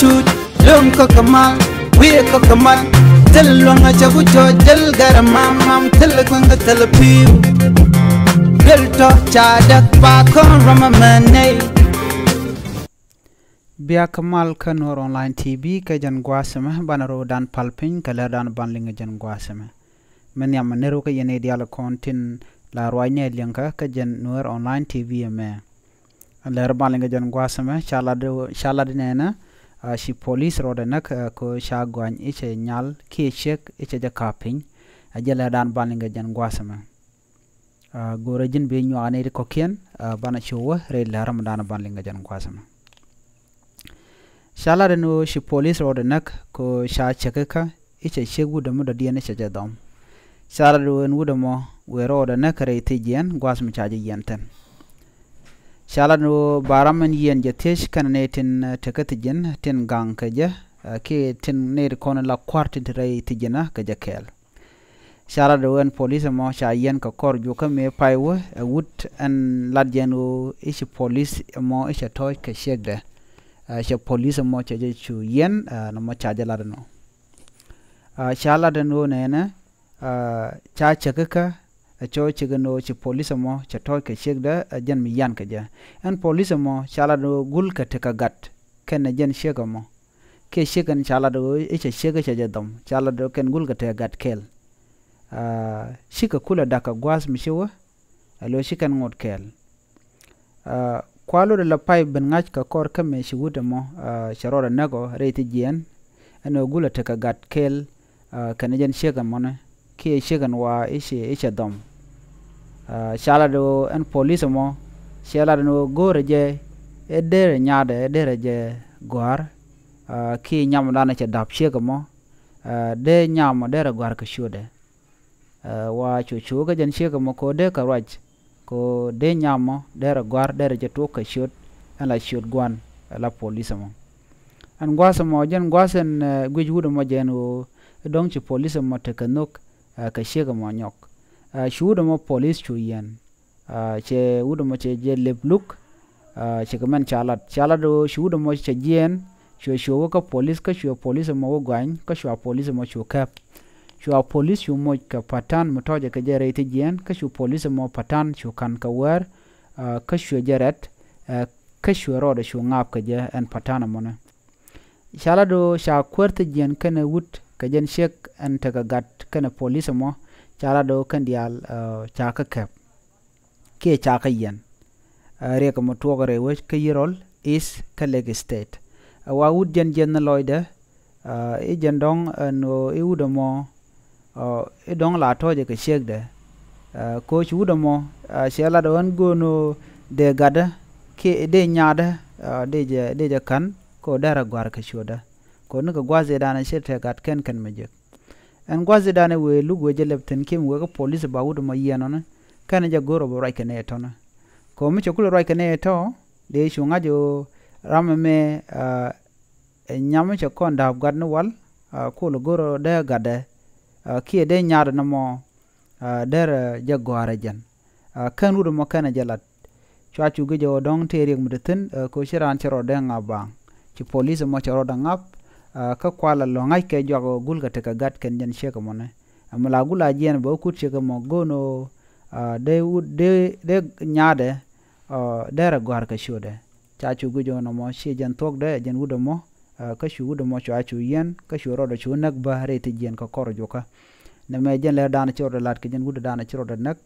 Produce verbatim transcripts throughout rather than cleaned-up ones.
Lum kɔ kɛ mal, wiɛ kɔ kɛ mal. Thil luɔŋ a cɛ ku cɔ jɛl gɛrɛ mam mam, thil kueŋ kɛ thil piu. Duel tɔ ca däk pa kɔn rɔmɛ mɛ nɛy. Bia kɛ mal kä Nuɔr Online T V kɛ jɛn gua̱a̱th ɛmɛ, banɛ rɔɔdan pal piny kɛ lɛr dan ban liŋ jɛn gua̱a̱th ɛmɛ. Mɛ nhiam mɛ ner wä kä yɛn i̱ diaal kɔn tin la ruac ni liɛŋkä kä jɛn Nuɔr Online T V ɛmɛ. Lɛr ban liŋ jɛn gua̱a̱th ɛmɛ ca lat, ca lat nɛnɛ, a, ci polis rɔɔdɛ näk, a, ko ca gɔany i̱ cɛ nyal kiɛ ciek i̱ cɛ jɛ ka̱p piny. A jɛ lɛr dan ban liŋ jɛn gua̱a̱th ɛmɛ. A, go̱rɛ ji̱n bi nyuak ni ti kɔ̱kiɛn, a, banɛ cu wä rɛy lɛr ram dan ban liŋ jɛn gua̱a̱th ɛmɛ. Ca lat ɛn ɣöö ci polis rɔɔdɛ näk ko ca cäkikä i̱ cɛ ciek wut ɛmɔ dɔ̱diɛn i̱ cɛ jɛ dhɔm. Ca lat ɣöö ɛn wut ɛmɔ wëë rɔɔdɛ näk rɛy thiec jiɛn gua̱a̱th mi ca jɛ yiɛn thi̱n. Ca lat ɣöö ba ram ɛn yiɛn jɛ thiec kɛnɛ nɛy tin, eh, tekä thiec jiɛn tin gaŋ kɛ jɛ, eh, kiɛ tin nɛy ti kɔn la kua̱r tin te rɛy thiec jiɛn kɛ jɛ kɛɛl. Ca lat ɣöö ɛn polis ɛmɔ ca yiɛn kɛ kɔr juɔkä mëë pay wä ɛ wut ɛn lat jɛn ɣöö i̱ ci polis ɛmɔ i̱ cɛ tɔ̱ɔ̱c kɛ ciekdɛ. Eh, cɛ polis ɛmɔ cɛ jɛ cu yiɛn, eh, nɔmɔ ca jɛ lat ɛn ɣöö. Ah, ca lat ɛn ɣöö nɛnɛ, ah, ca cäkikä, ɛ cɔ cik ɛn ɣöö ci polis ɛmɔ cɛ tɔ̱ɔ̱c kɛ ciekdɛ, ɛ jɛn mi yan kɛ jɛ. Ɛn polis ɛmɔ ca lat ɛn ɣöö gul kɛ tekɛ gat kɛnɛ jɛn ciek ɛmɔ. Kiɛ ciek ɛn ca lat ɣöö i̱ cɛ ciek i̱ cɛ jɛ dhɔm, ca lat ɣöö kɛn gul kɛ tekɛ gat kɛl. Ah, cikɛ kulɛ da̱k kɛ gua̱a̱th mi ci wä, ɛ lo̱c ci kɛn ŋot kɛɛl. Ah, kua lotdɛ la pay ben ŋa̱c kɛ kɔr kä mëë ci wut ɛmɔ, ah, cɛ rɔɔdɛ näk ɔ rɛy thiec jiɛn. Ɛn ɣöö gulɛ tekɛ gat kɛl, ah, kɛnɛ jɛn ciek ɛmɔnɛ kiɛ ciek ɛn wa i̱ cɛ, i̱ cɛ dhɔm. Ah, ca lat ɣöö ɛn polis ɛmɔ cɛ lat ɛn ɣöö go̱o̱rɛ jɛ i̱ derɛ nyaatdɛ i̱ derɛ jɛ gɔ̱a̱r, ah, kiɛ nyamdan cɛ da̱p ciek ɛmɔ, ah, dee nyamɔ derɛ gɔ̱a̱r kɛ ciötdɛ. Ah, wa cu cu kä jɛn ciek ɛmɔ ko dee kɛ ruac, ko dee nyamɔ derɛ gɔ̱a̱r derɛ jɛ tuɔk kɛ ciöt, ɛn la ciöt gua̱n, ɛ la polis ɛmɔ. Ɛn gua̱a̱th ɛmɔ jɛn gua̱a̱th ɛn, eh, guic wut ɛmɔ jɛn ɣöö i̱ dɔ̱ŋ ci polis ɛmɔ tekɛ nhök, eh, kɛ ciek ɛmɔ nyɔk. Eh, ci wut ɛmɔ polis cu yiɛn. Ah, cɛ wut ɛmɔ cɛ jɛ lep luk, ah, cɛ kɛ mɛn ca lat. Ca lat ɣöö ci wut ɛmɔ cɛ jiɛɛn, cuɛ cuɛ wä kä polis, kä cuɛ polis ɛmɔ wä gɔany, kä cua polis ɛmɔ cu kɛp. Cua polis cu moc kɛ patan mi tɔ̱ɔ̱cɛ kɛ jɛ rɛy thiec jiɛn, kä cu polis ɛmɔ patan cu ka̱n kɛ wäär, ah, kä cuɛ jɛ rɛt, ah, kä cuɛ rɔɔdɛ cu ŋaap kɛ jɛ ɛn patan ɛmɔnɛ. Ca lat ɣöö ca kuäär thiec jiɛn kɛnɛ wut kɛ jɛn ciek ɛn tekɛ gat kɛnɛ polis ɛmɔ, ca lat ɣöö kɛn diaal, ah, ca kä kɛp. Kiɛ ca kä yiɛn. Ah, riɛk ɛmɔ tuɔɔk rɛy wec kä Yirol East kä Lakes State. Ah, wa wut jɛn jiɛth ni lɔcdɛ, ah, i̱ jɛn dɔ̱ŋ ɛn ɣöö i̱ wut ɛmɔ, ah, i̱ dɔ̱ŋ la tɔ̱ɔ̱cɛ kɛ ciekdɛ. Ah, koc wut ɛmɔ, ah, cɛ lat ɣöö ɛn go̱o̱n ɣöö dee gatdä kiɛ dee nyaatdä, ah, dee jɛ, dee jɛ ka̱n kɛ ɣöö derɛ gɔ̱a̱r kɛ ciötdä. Kɛ ɣöö ni kɛ gua̱th ëëdan cɛ te gat kɛn kɛn mɛ jek. Ɛn gua̱th ëëdan ɛ wëë luk wëë jɛ lɛp thi̱n kiɛ mi wëë kä polis ba wut ɛmɔ yiɛn ɔni. Kɛn jɛ go̱r ɔ bi ruac kɛ nɛy tɔ̱ni. Kɛ ɣöö mi cɛ kulɛ ruac kɛ nɛy tɔ̱, dee cu ŋa̱c ɣöö ram ɛmɛ, ah, ɛ nyam mi cɛ kɔn da̱a̱p gat ni wal, ah, kulɛ go̱r ɔ dee gatdɛ, ah, kiɛ dee nyaatdɛ nɔmɔ, ah, derɛ jɛ gɔ̱a̱rɛ jɛn. Ah, kɛn wut ɛmɔ kɛnɛ jɛ lat. Cua cu gi̱c ɛ ɣöö dɔ̱ŋ tëë riɛk mi te thi̱n, ah, kɛ ɣöö ci raan cɛ rɔɔdɛ ŋa̱p baaŋ. Ci polis ɛmɔ cɛ rɔɔdɛ ŋa̱p, ah, kä kual ɛ lɔ̱ŋ ŋa̱ckɛ juak ɣöö gul kɛ tekɛ gat kɛn jɛn ciek ɛmɔnɛ. Ɛmɛ la gul a jiɛɛn bɛ wä kut ciek ɛmɔ go̱o̱n ɣöö, ah, dee wut, dee, dee nyaatdɛ, ah, derɛ gɔ̱a̱r kɛ ciötdɛ. Ca cu guic ɣöö nɔmɔ ciɛ jɛn thuɔ̱kdɛ ɛ jɛn wut ɛmɔ, ah, kä cu wut ɛmɔ cua cu yiɛn, kä cu rɔɔdɛ cu näk bä rɛy thiec jiɛn kɛ kɔr juɔkä. Nɛmɛ jɛn lɛr daanɔ ci rɔɔdɛ la̱t kɛ jɛn wut daanɔ ci rɔɔdɛ näk,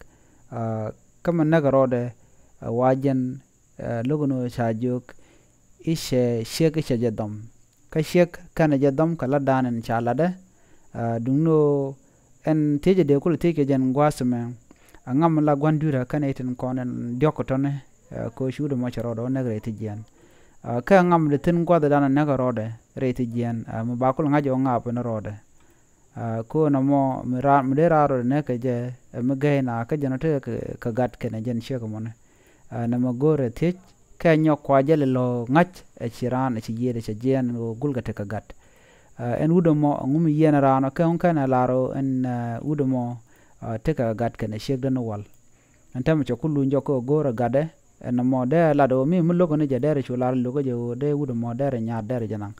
ah, kä mɛ näk rɔɔdɛ, ah, wa jɛn, ah, lo̱k ɛn ɣöö ca jiök i̱ cɛ ciek i̱ cɛ jɛ dhɔm. Kä ciek kɛnɛ jɛ dhɔm kɛ lat daanɔ ɛn ca latdɛ, ah, duŋni ɣöö ɛn thiecɛ dee kulɛ thiec kɛ jɛn gua̱a̱th ɛmɛ. Ɛŋa mi la gua̱n dui̱rä kɛnɛ i̱ tin kɔn ɛn diɔ̱k kɛ tɔ̱ni, ah, kɛ ɣöö ci wut ɛmɔ cɛ rɔɔdɛ wä näk rɛy thiec jiɛn. Ah, kä ɛŋa mi dee thi̱n gua̱th daanɔ näk rɔɔdɛ rɛy thiec jiɛn, ah, mi ba kulɛ ŋa̱c ɣöö ŋaap ɛn rɔɔdɛ. Ah, kɛ ɣöö nɔmɔ mi ra-, mi dee raar rɔɔdɛ näk kɛ jɛ, ah, mi gɛy na kä jɛn ɔ tekɛ kɛ, kɛ gat kɛnɛ jɛn ciek ɛmɔni. Ah, nɛmɛ go̱o̱rɛ thiec kɛ nyɔk kua jɛ lɛ lɔ ŋa̱c ɛ ci raan ɛ ci yiëëdɛ cɛ jiɛɛn ɣöö gul kɛ tekɛ gat. Ah, ɛn wut ɛmɔ ɛŋu mi yiɛn raan ɔ kɛ ɣöö kɛn ɛ lar ɣöö ɛn, ah, wut ɛmɔ, ah, tekɛ gat kɛnɛ ciekdɛ ni wal. Ɛn täämɛ cɛ ku luny jɔk kä ɣöö go̱o̱rɛ gatdɛ, Ɛ nɔmɔ dee lat ɣöö mi mi lo̱k ni jɛ derɛ cu lar lo̱k jɛ ɣöö dee wut ɛmɔ derɛ nyaat derɛ jɛ naŋ.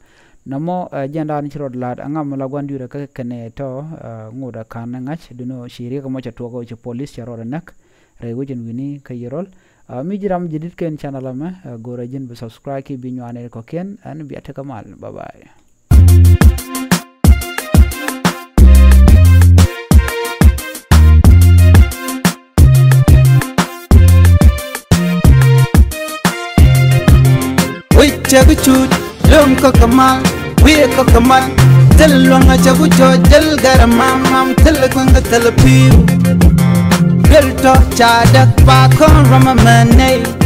Nɔmɔ ɛ jɛn da̱a̱n ci rɔɔd lat ɛ ŋam la gua̱n di̱i̱t ɛ kä kɛnɛ tɔ̱ ɛ ŋot ɛ ka̱n ɛ ŋa̱c duno ci riɛk ɛmɔ cɛ tuɔk ɣöö ci polis cɛ rɔɔd ɛ näk rɛy wec ɛn wi̱ni kä Yirol. Ɛ mi ji̱ ram jɛ di̱t kɛn channel ɛmɛ ɛ go̱rɛ ji̱n bi subscribe ki bi nyuan ɛ kɔ̱kiɛn ɛn bia tekɛ mal. Bye bye. Wi̱c cɛ bi cut lom kɔk kɛ mal, wi̱i̱ kɔk kɛ mal. Thil luɔ̱ŋ a cɛ ku cɔc jɛl gɛr mam mam, thil kueŋ kɛ thil pi̱i̱u. Duel tɔ ca däk ba kɔn rɔm amɛ nɛy.